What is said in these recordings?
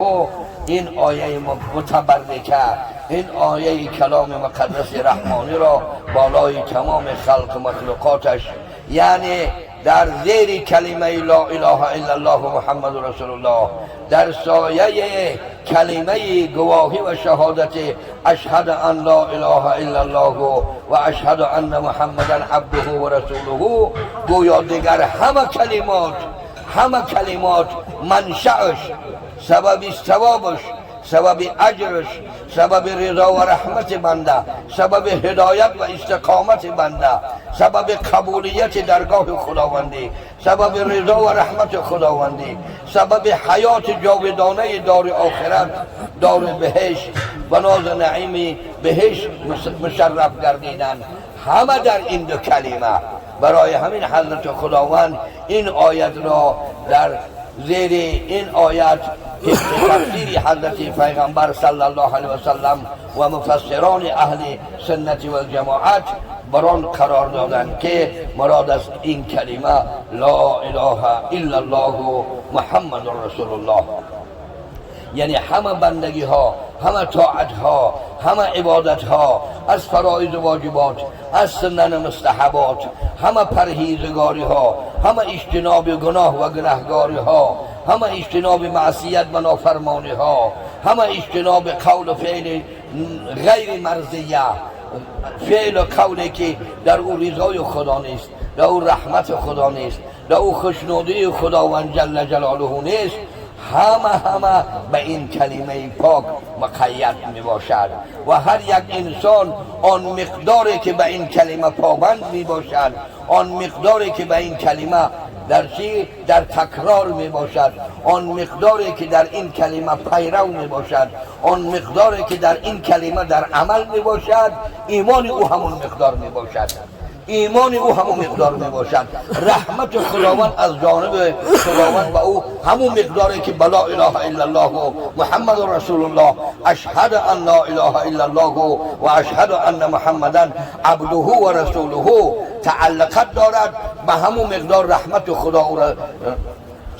Ин ояи мутабаррика, ин ояи каломи муқаддаси раҳмониро болои тамоми халқу махлуқоташ, яъне дар зери калимаи ло илаҳа иллаллоҳ Муҳаммаду расулуллоҳ, дар сояи калимаи гувоҳӣ ва шаҳодат ашҳаду ан ло илаҳа иллаллоҳ ва ашҳаду анна Муҳаммадан абдуҳу ва расулуҳу, гӯё дигар ҳама калимот, ҳама калимот маншааш, сабаби савобаш, сабаби аҷраш, сабаби ризо ва раҳмати банда, сабаби ҳидоят ва истиқомати банда, сабаби қабулияти даргоҳи худовандӣ, сабаби ризо ва раҳмати худовандӣ, сабаби ҳаёти ҷовидонаи дори охират, дори биҳишт ва нозу наими биҳишт мушарраф гардидан, ҳама дар ин ду калима. Барои ҳамин ҳазрати худованд ин оятро дар зери ин оят тибқи тафсири ҳазрати пайғамбар саллаллоҳу алайҳи васаллам ва муфассирони аҳли суннати валҷамоат бар он қарор доданд, ки мурод аз ин калима ло илаҳа иллаллоҳу муҳаммадун расулуллоҳ, яъне ҳама бандагиҳо, ҳама тоатҳо, ҳама ибодатҳо аз фароизу воҷибот, аз суннану мустаҳабот, ҳама парҳезгориҳо, ҳама иҷтиноби гуноҳ ва гунаҳгориҳо, ҳама иҷтиноби маъсият ва нофармониҳо, ҳама иҷтиноби қавлу феъли ғайри марзия, феълу қавле ки дар ӯ ризои худо нест, дар ӯ раҳмати худо нест, дар ӯ хушнудии худованд ҷалла ҷалолуҳу нест, ҳама ҳама ба ин калимаи пок муқайяд мебошад. Ва ҳар як инсон он миқдоре ки ба ин калима побанд мебошад, он миқдоре ки ба ин калима дар чӣ дар такрор мебошад, он миқдоре ки дар ин калима пайрав мебошад, он миқдоре ки дар ин калима дар амал мебошад, имони ӯ ҳамон миқдор мебошад, имони ӯ ҳамон миқдор мебошад, раҳмати худованд аз ҷониби худованд ба ӯ ҳамон миқдоре ки ба ло илаҳа иллаллоҳ муҳаммаду расулуллоҳ, ашҳаду ан ло илаҳа иллаллоҳ ва ашҳаду анна муҳаммадан абдуҳу ва расулуҳу тааллуқат дорад, ба ҳамон миқдор раҳмати худо ӯро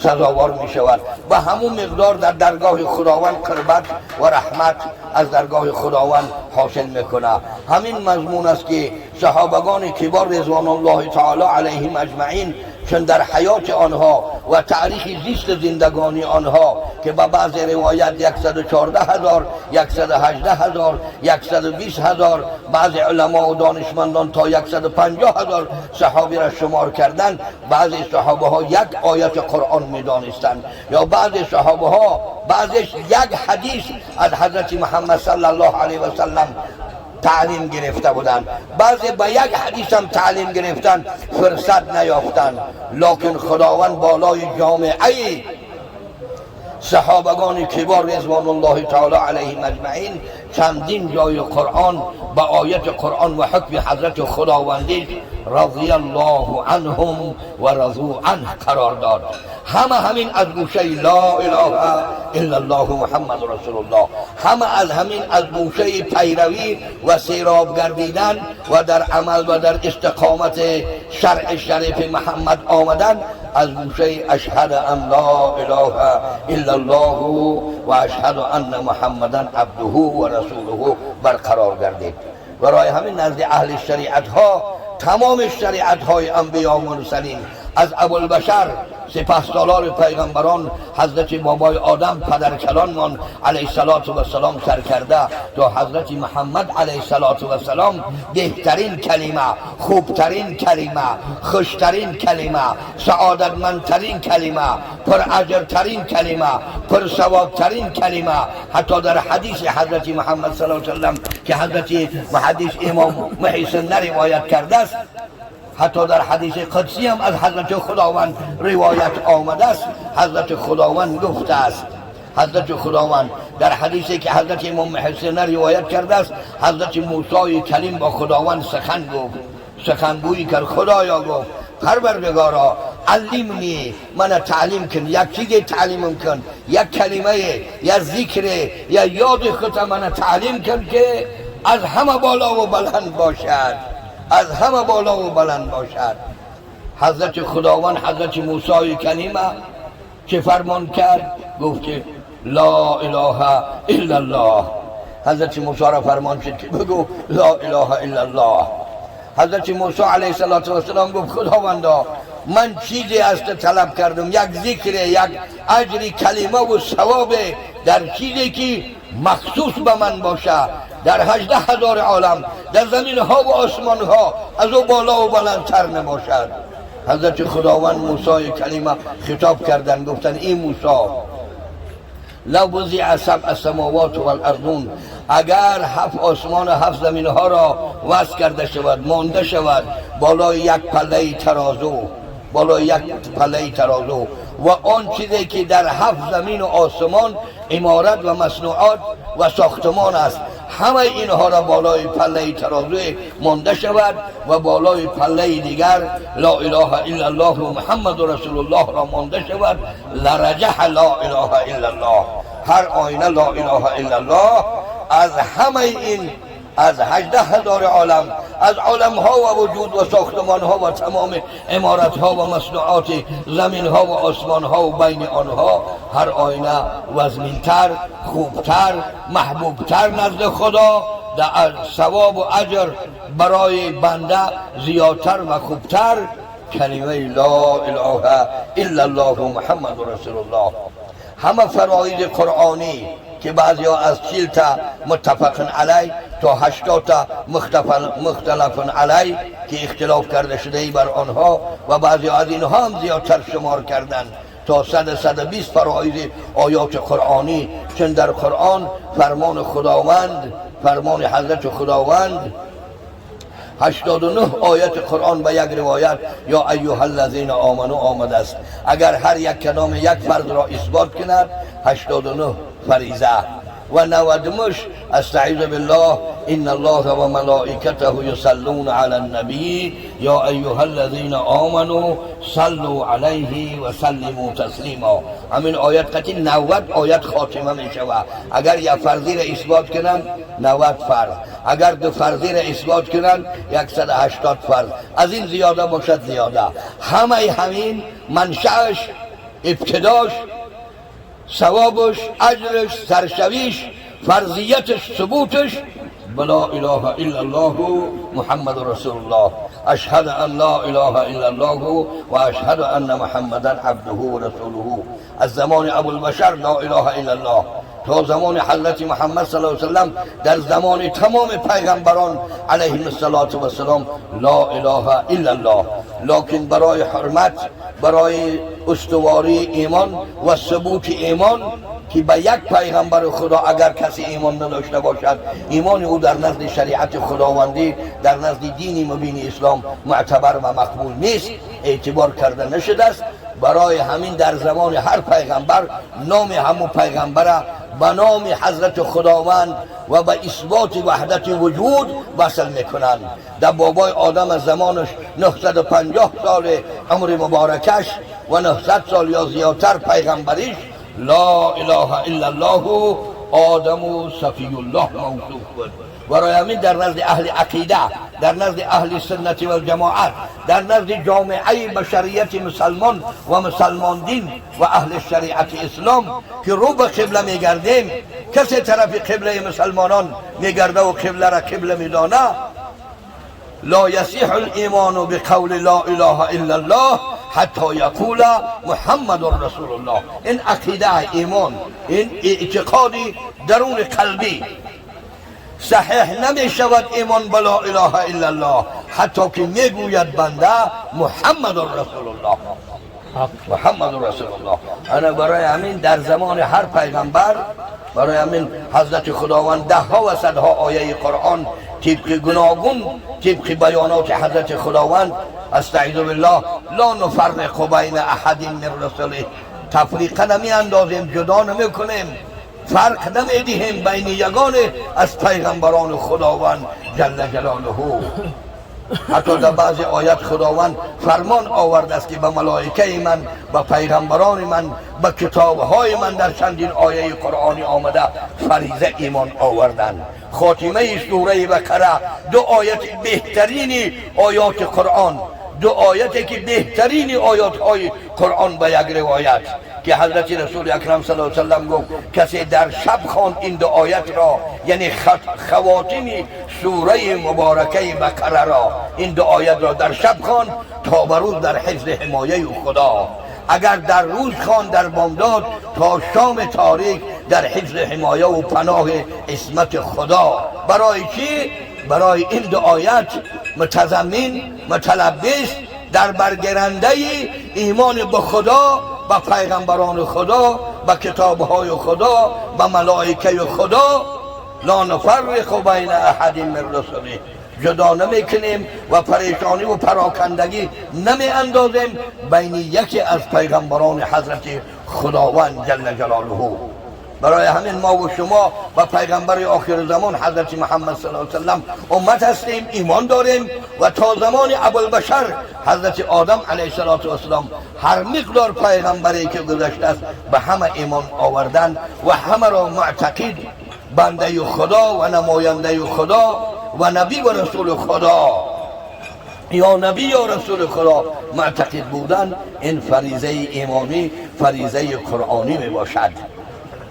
сазовор мешавад, ба ҳамон миқдор дар даргоҳи худованд қурбат ва раҳмат аз даргоҳи худованд ҳосил мекунад. Ҳамин мазмун аст, ки саҳобагони кибор ризвонуллоҳи таоло алайҳим аҷмаин, чун дар ҳаёти онҳо ва таърихи зист зиндагонии онҳо, ки ба баъзе ривоят 114 000, 118 000, 120 000, баъзе уламо ва донишмандон то 150 000 саҳобиро шумор карданд, баъзе саҳобаҳо як ояти қуръон медонистанд ё баъзе саҳобаҳо баъзеш як ҳадис аз ҳазрати муҳаммад саллаллоҳу алайҳи васаллам таълим гирифта буданд, баъзе ба як ҳадисам таълим гирифтан фурсат наёфтанд, лекин худованд болои ҷомеаи саҳобагони кибор ризвонуллоҳи таоло алайҳим аҷмаин чандин ҷои қуръон ба ояти қуръон ва ҳукми ҳазрати худовандӣ разияллоҳу анҳум ва разу анҳ қарор дод. Ҳама ҳамин аз гӯшаи ло илаҳа иллаллоҳу муҳаммаду расулуллоҳ, ҳама аз ҳамин аз гӯшаи пайравӣ ва сероб гардидан ва дар амал ва дар истиқомати шаръи шарифи муҳаммад омадан, аз гӯшаи ашҳаду ан ло илаҳа иллаллоҳу ва ашҳаду анна муҳаммадан абдуҳу ва расулуҳу барқарор гардид. Барои ҳамин назди аҳли шариатҳо тамоми шариатҳои анбиё мурсалин аз абулбашар, сипаҳсолори пайғамбарон, ҳазрати бобои одам, падаркалонмон алайҳиссалоту вассалом сар карда то ҳазрати муҳаммад алайҳиссалоту вассалом, беҳтарин калима, хубтарин калима, хуштарин калима, саодатмандтарин калима, пураҷртарин калима, пурсавобтарин калима, ҳатто дар ҳадиси ҳазрати муҳаммад саллаллоҳу алайҳи васаллам, ки ҳазрати муҳаддис имом муҳисинна ривоят кардааст, ҳатто дар ҳадиси қудсӣ ҳам аз ҳазрати худованд ривоят омадааст, ҳазрати худованд гуфтааст, ҳазрати худованд дар ҳадисе ки ҳазрати имом муҳисина ривоят кардааст, ҳазрати мусои калим бо худованд сухан гуфт, сухангӯӣ кард. Худоё, гуфт, парвардигоро, аллимни, мана таълим кун, як чизе таълимам кун, як калимае, як зикре, як ёди худта мана таълим кун, ки аз ҳама болову баланд бошад, аз ҳама болову баланд бошад. Ҳазрати худованд ҳазрати мусои калима чӣ фармон кард? Гуфт, ки لا اله الا الله. حضرت موسی را فرمان شد که بگو لا اله الا الله. حضرت موسی علیه السلام گفت خداوندا من چیزی از تو طلب کردم، یک ذکر، یک اجر کلمه و ثواب در چیزی که مخصوص به من باشه، در 18,000 عالم، در زمین ها و آسمان ها از او بالا و بلندتر نباشد. حضرت خداوند موسی کلمه خطاب کردن، گفتن ای موسی لو وضع سبع السماوات والارضون، اگر 7 آسمان و 7 زمین ها را وضع کرده شود، مانده شود بالای یک پله ترازو، بالای یک پله ترازو، و آن چیزی که در 7 زمین و آسمان عمارت و مصنوعات و ساختمان است، همه اینها را بالای پله ترازو مانده شود و بالای پله دیگر لا اله الا الله و محمد رسول الله را مانده شود، لرجح لا اله الا الله. هر آینه لا اله الا الله از همه این، از 18,000 عالم، از عالم ها و وجود و ساختمان ها و تمام عمارت ها و مصنوعات زمین ها و آسمان ها و بین آنها، هر آینه وزنینتر، خوبتر، محبوبتر نزد خدا، در ثواب و اجر برای بنده زیادتر و خوبتر کلمه لا اله الا الله محمد رسول الله. همه فرائض قرآنی که بعضی ها از 40 تا متفق علی تا 80 تا مختلف علی که اختلاف کرده شده ای بر آنها، و بعضی از اینها هم زیادتر شمار کردند تا 100-120 فرائض آیات قرآنی، چون در قرآن فرمان خداوند، فرمان حضرت خداوند 89 آیت قرآن به یک روایت یا ایها الذین آمنو آمده است. اگر هر یک کلام یک فرض را اثبات کند 89 فریضه و 90 استعیذ بالله ان الله و ملائکته یصلون علی النبی یا ایها الذین آمنوا صلوا علیه و سلموا تسلیما. همین آیت قطعی 90 آیت خاتمه می شود. اگر یک فرضی را اثبات کنند 90 فرض، اگر دو فرضی را اثبات کنند 180 فرض، از این زیاده باشد زیاده. همه همین منشأش، ابتداش، ثوابش، اجرش، سرشویش، فرضیتش، ثبوتش بلا اله الا الله محمد رسول الله. اشهد ان لا اله الا الله و اشهد ان محمدا عبده و رسوله. از زمان ابوالبشر لا اله الا الله تا زمان حضرت محمد صلی الله علیه وسلم، در زمان تمام پیغمبران علیهم الصلاة والسلام لا اله الا الله. لکن برای حرمت، برای استواری ایمان و ثبوت ایمان که به یک پیغمبر خدا اگر کسی ایمان نداشته باشد، ایمان او در نزد شریعت خداوندی، در نزد دین مبین اسلام معتبر و مقبول نیست، اعتبار کرده نشده است. برای همین در زمان هر پیغمبر نام همون پیغمبر به نام حضرت خداوند و به اثبات وحدت وجود وصل میکنند. در بابای آدم از زمانش 950 سال عمر مبارکش و 900 سال یا زیادتر پیغمبریش لا اله الا الله آدم و صفی الله موصوف بود. برای همین در نزد اهل عقیده، در نزد اهل سنت و جماعت، در نزد جامعه بشریت مسلمان و مسلمان دین و اهل شریعت اسلام که رو به قبله میگردیم، کسی طرف قبله مسلمانان میگرده و قبله را قبله میدانه، لا یصح الایمان بقول لا اله الا الله حتی یقول محمد رسول الله. این عقیده ایمان، این اعتقاد درون قلبی صحیح نمی شود ایمان بلا اله الا الله حتی که میگوید بنده محمد رسول الله، محمد رسول الله. انا برای همین در زمان هر پیغمبر، برای همین حضرت خداوند ده ها و صدها آیه قرآن طبق گوناگون، طبق بیانات حضرت خداوند استعیذ بالله لا نفرق بین احد من رسله، تفریقه نمی اندازیم، جدا نمی کنیم، فرق نمی دهیم بین یگان از پیغمبران خداوند جل جلاله. حتی در بعضی آیات خداوند فرمان آورده است که به ملائکه من، به پیغمبران من، به کتابهای من در چندین آیه قرآنی آمده فریضه ایمان آوردن. خاتمه سوره بقره دو آیت بهترین آیات قرآن، دو آیتی که بهترین آیات های قرآن به یک روایت که حضرت رسول اکرم صلی الله علیه و سلم گفت کسی در شب خواند این دو آیت را، یعنی خواتیم سوره مبارکه بقره را، این دو آیت را در شب خواند تا به روز در حفظ حمایه خدا. اگر در روز خواند در بامداد تا شام تاریک در حفظ حمایه و پناه عصمت خدا. برای چی؟ برای این دو آیت متضمن متلبس در برگرنده ایمان به خدا، به پیغمبران خدا، به کتابهای خدا، به ملائکه خدا. لا نفرق بین احد من رسله، جدا نمیکنیم و پریشانی و پراکندگی نمی اندازیم بین یکی از پیغمبران حضرت خداوند جل جلاله. برای همین ما و شما و پیغمبر آخر زمان حضرت محمد صلی الله علیه و سلم امت هستیم، ایمان داریم و تا زمان ابوالبشر حضرت آدم علیه السلام هر مقدار پیغمبری که گذشته است به همه ایمان آوردن و همه را معتقد بنده خدا و نماینده خدا و نبی و رسول خدا یا نبی یا رسول خدا معتقد بودن، این فریضه ایمانی، فریضه قرآنی می باشد.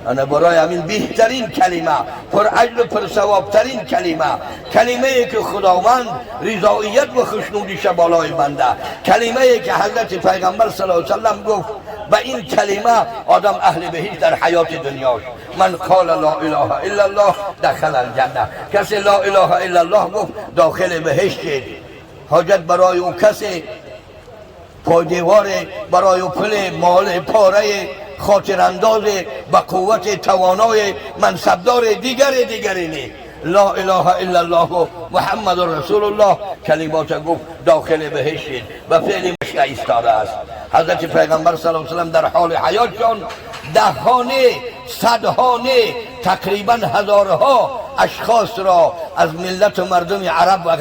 انا برای همین بهترین کلمه، پر اجر و پر ثوابترین کلمه، کلمه ای که خداوند رضایت و خوشنودیش بالای بنده، کلمه ای که حضرت پیغمبر صلی الله علیه و سلم گفت به این کلمه آدم اهل بهشت در حیات دنیاش. من قال لا اله الا الله دخل الجنه، کسی لا اله الا الله گفت داخل بهشت شد. حاجت برای او کسی پایدیوار، برای او پل مال پاره خاطر انداز با قوت توانای منصبدار دیگری نی. لا اله الا الله محمد رسول الله کلمات گفت داخل بهشت و فعل مشک ایستاده است. حضرت پیغمبر صلی الله علیه و سلم در حال حیاتشان دهانه، صدهانه، تقریبا هزارها اشخاص را از ملت و مردم عرب و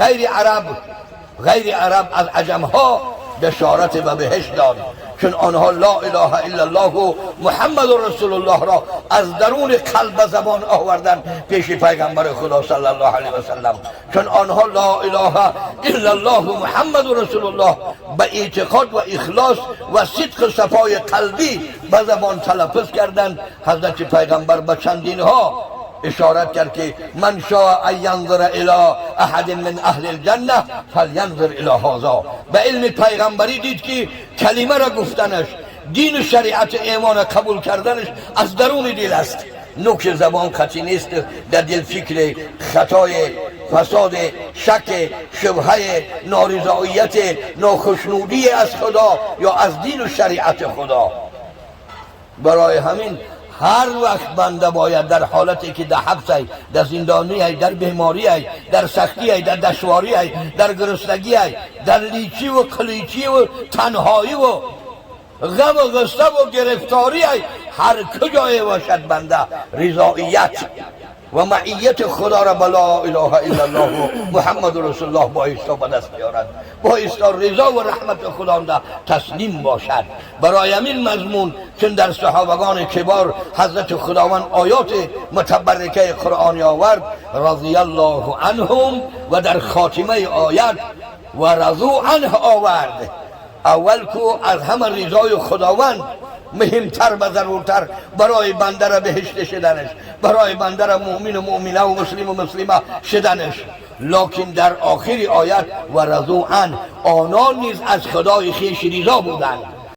غیر عرب از عجمها بشارت و بهشت داد، چون آنها لا اله الا الله و محمد رسول الله را از درون قلب زبان آوردن پیش پیغمبر خدا صلی الله علیه و سلم. چون آنها لا اله الا الله و محمد رسول الله به اعتقاد و اخلاص و صدق صفای قلبی به زبان تلفظ کردند، حضرت پیغمبر به چندینها اشارت کرد که من شاء ان ینظر الی احد من اهل الجنه فلینظر الی هذا. به علم پیغمبری دید که کلمه را گفتنش، دین و شریعت ایمان قبول کردنش از درون دل است، نوک زبان خطی نیست، در دل فکر خطای فساد، شک، شبهه، نارضاییت، ناخشنودی از خدا یا از دین و شریعت خدا. برای همین هر وقت بنده باید در حالتی که در حبس ای، در زندانی ای، در بیماری ای، در سختی ای، در دشواری ای، در گرسنگی ای، در لیچی و قلیچی و تنهایی و غم و غصه و گرفتاری ای، هر کجای باشد بنده رضایت و معیت خدا را به لا اله الا الله و محمد رسول الله بایستا به دست بیارد، بایستا رضا و رحمت خدا تسلیم باشد. برای همین مضمون چون در صحابگان کبار حضرت خداوند آیات متبرکه قرآن آورد رضی الله عنهم و در خاتمه آیت و رضو عنه آورد. اول کو از همه رضای خداوند مهمتر و ضرورتر برای بنده را بهشت شدنش، برای بنده را مؤمن و مؤمنه و مسلم و مسلمه شدنش. لکن در آخر آیت و رضو عنه، آنان نیز از خدای خویش رضا بودند.